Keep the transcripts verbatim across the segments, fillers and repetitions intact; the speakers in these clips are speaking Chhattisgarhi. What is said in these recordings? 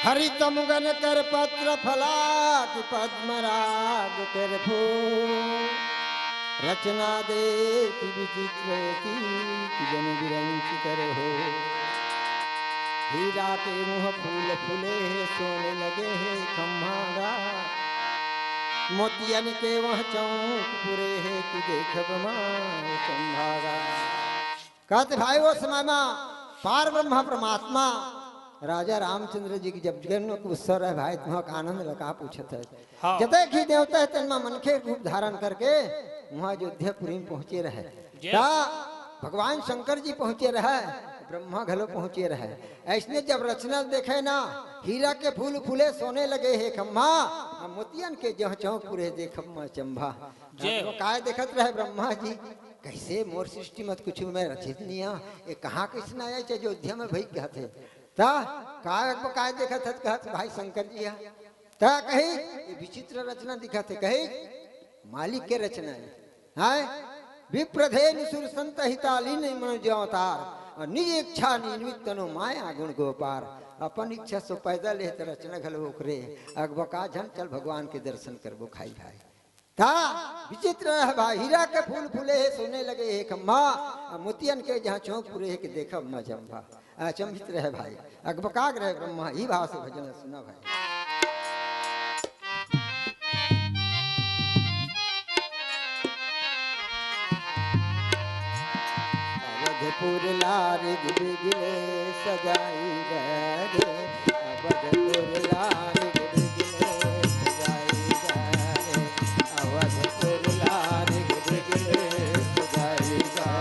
हरित मुगन कर पत्र फला कि पद्मराग कर फूल। रचना देखि विचित्र अति कि जन विरंचित रहो। हीरा के मुँह फूल फूले हे, सोने लगे हे खम्हा गा। मोतियन के वह चौक पुरे हे कि देखब माय चंभागा। कहत भाई, ओ समय म पार ब्रह्मा परमात्मा राजा रामचंद्र जी के जब जन्म के उत्सव रहे भाई, तुहाँ का आनंद लगा पूछत हे। हाँ। जतक ही देवता हे, तेन म मनखे रूप धारण करके उहाँ अयोध्यापुरी म पहुँचे रहे। जय। त भगवान शंकर जी पहुँचे रहे, ब्रह्मा घलो पहुँचे रहे। अइसने जब रचना देखे ना, हीरा के फूल फूले सोने लगे हे खम्हा, अउ मोतियन के जहाँ चौक पुरे देखब माय चंभा। जय। त काय देखत रहे ब्रह्मा जी, कइसे मोर सृष्टि म कुछु मैं रचित नइ आ, ए कहाँ कइसने आय, अयोध्या म भई कहत हे। त काय, काय देखत हस कहत भाई शंकर जी ह। त कही, ए विचित्र रचना दिखत हे, कही, मालिक के रचना हे। हैं? विप्रधेनु सुर संत हिताली नहीं मनो जो अवतार। अउ निज इच्छा निर्मित तनो माया गुण गो अपार। अपन इच्छा से पैदा लेहे त रचना घलो ओकरे। अकबका झन, चल भगवान के दर्शन करबो खाई भाई। त विचित्र हे भाई, हीरा के फूल फूले हे, सोने लगे हे खम्हा, अउ मोतियन के जहाँ चौक पुरे हे कि देखब माय चंभा। अचंभित रहे भाई, अकबकाग रहे ब्रह्मा, ई भाव से भजन सुना भाई। अवधपुर लारिग बिगले सजाई गे, अवधपुर लारिग बिगले सजाई गे, अवधपुर लारिग बिगले सजाई गे।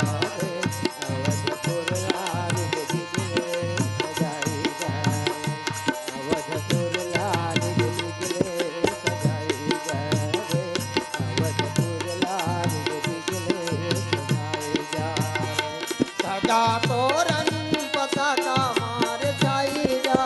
अवधपुर लारिग बिगले सजाई गे। अवधपुर लारिग बिगले सजाई गे। अवधपुर लारिग बिगले सजाई गे। सगा तोरन पताका मार जाई गे।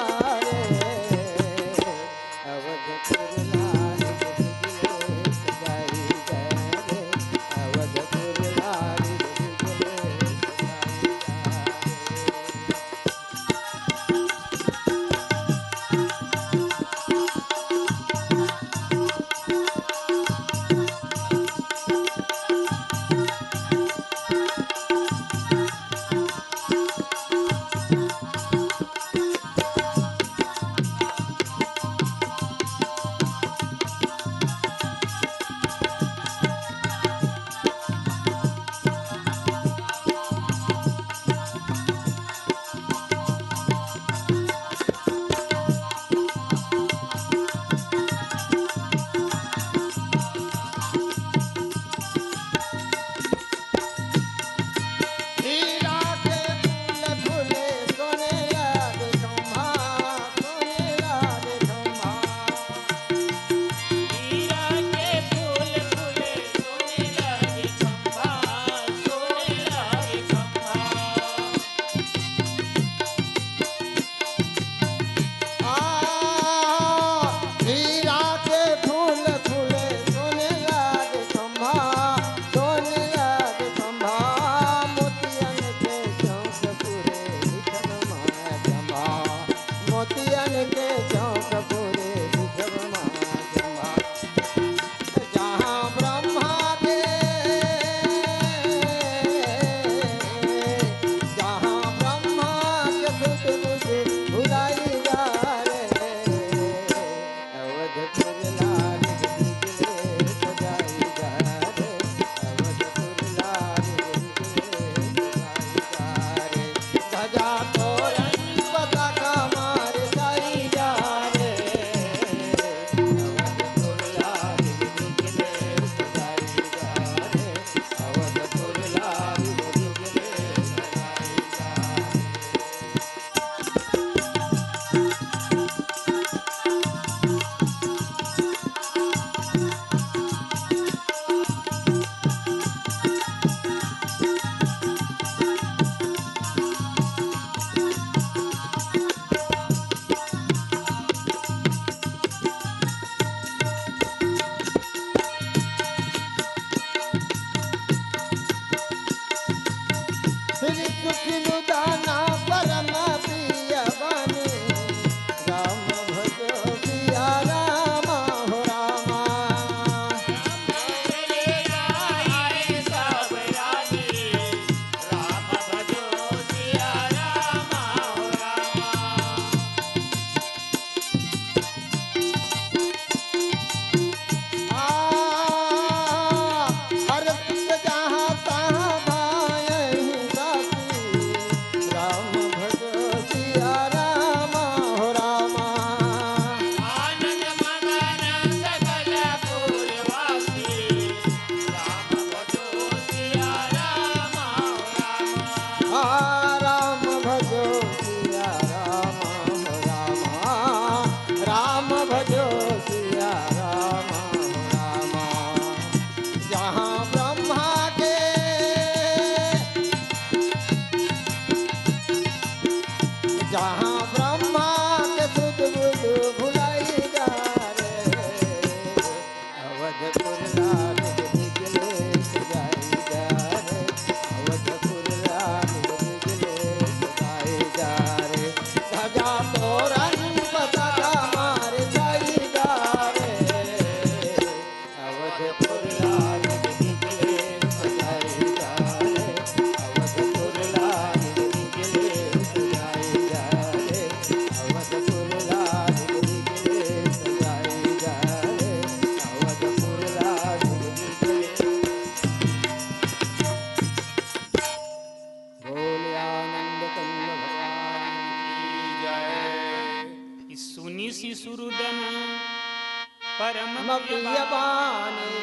प्रिय बानी,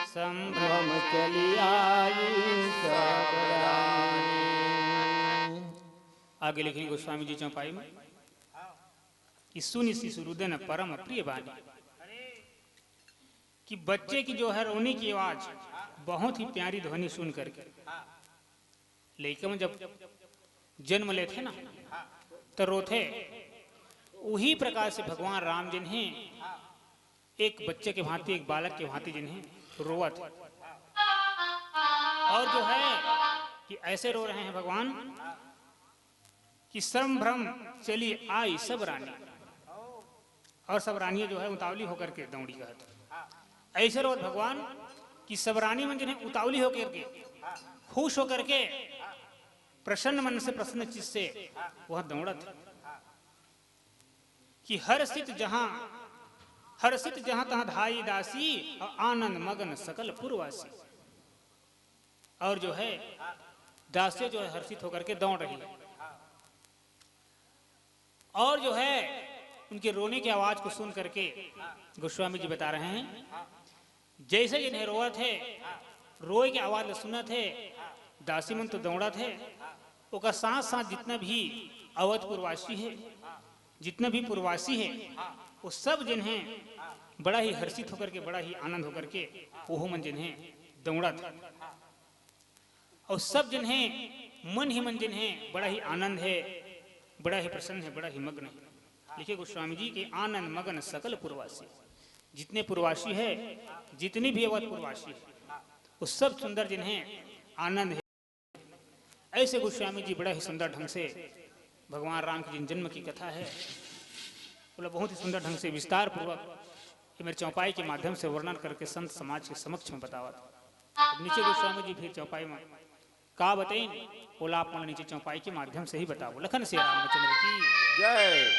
संभ्रम चली आई सब रानी। आगे लिखे गोस्वामी जी चौपाई में कि सुनि शिशु रुदन परम प्रिय बानी, कि बच्चे की जो है रोने की आवाज बहुत ही प्यारी ध्वनि सुन करके लइका मन जब जन्म लेथे ना, त रोथे। उही प्रकार से भगवान राम जिन्हें एक बच्चे के भांति, एक बालक के भांति जिन्हें रोवत हे। और जो है कि ऐसे रो रहे हैं भगवान कि संभ्रम चली आई सब रानी, और सब रानियां जो है उतावली होकर के दौड़ी कहत। ऐसे रोवत भगवान कि सब रानी मन जिन्हें उतावली होकर के, खुश होकर के, प्रसन्न मन से, प्रसन्न चित्त से वह दौड़त हे। कि हर्षित जहां, हर्षित जहां तहां धाई दासी, और आनंद मगन सकल पुरवासी। और जो है दासियां जो है हर्षित होकर के दौड़ रही है, और जो है उनके रोने की आवाज को सुन करके गोस्वामी जी बता रहे हैं, जैसे जिन्हें रोवत हे, रोए के आवाज ल सुनत हे, दासी मन तो दौड़त हे, ओकर साथ साथ जितना भी अवधपुरवासी हे, जितना भी पुरवासी हे, वो सब जिन्हें बड़ा ही हर्षित होकर के, बड़ा ही आनंद होकर के ओहो मन जिन्हें दौड़त हे। और सब जिन्हें मन ही मन जिन्हें बड़ा ही आनंद हे, बड़ा ही प्रसन्न हे, बड़ा ही मग्न हे। लिखे गोस्वामी जी कि आनंद मगन सकल पुरवासी, जितने पुरवासी हे, जितनी भी अवध पुरवासी हे, वो सब सुंदर जिन्हें आनंद हे। ऐसे गोस्वामी जी बड़ा ही सुंदर ढंग से भगवान राम के जिन जन्म की कथा हे, बोला बहुत ही सुंदर ढंग से विस्तार पूर्वक ये मेरे चौपाई के माध्यम से वर्णन करके संत समाज के समक्ष में बतावत। अब नीचे गोस्वामी जी फिर चौपाई में का बताइन, बोला आप मन नीचे चौपाई के माध्यम से ही बताओ। लखन सिया रामचंद्र की जय।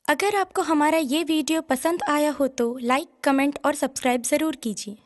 अगर आपको हमारा ये वीडियो पसंद आया हो तो लाइक, कमेंट और सब्सक्राइब ज़रूर कीजिए।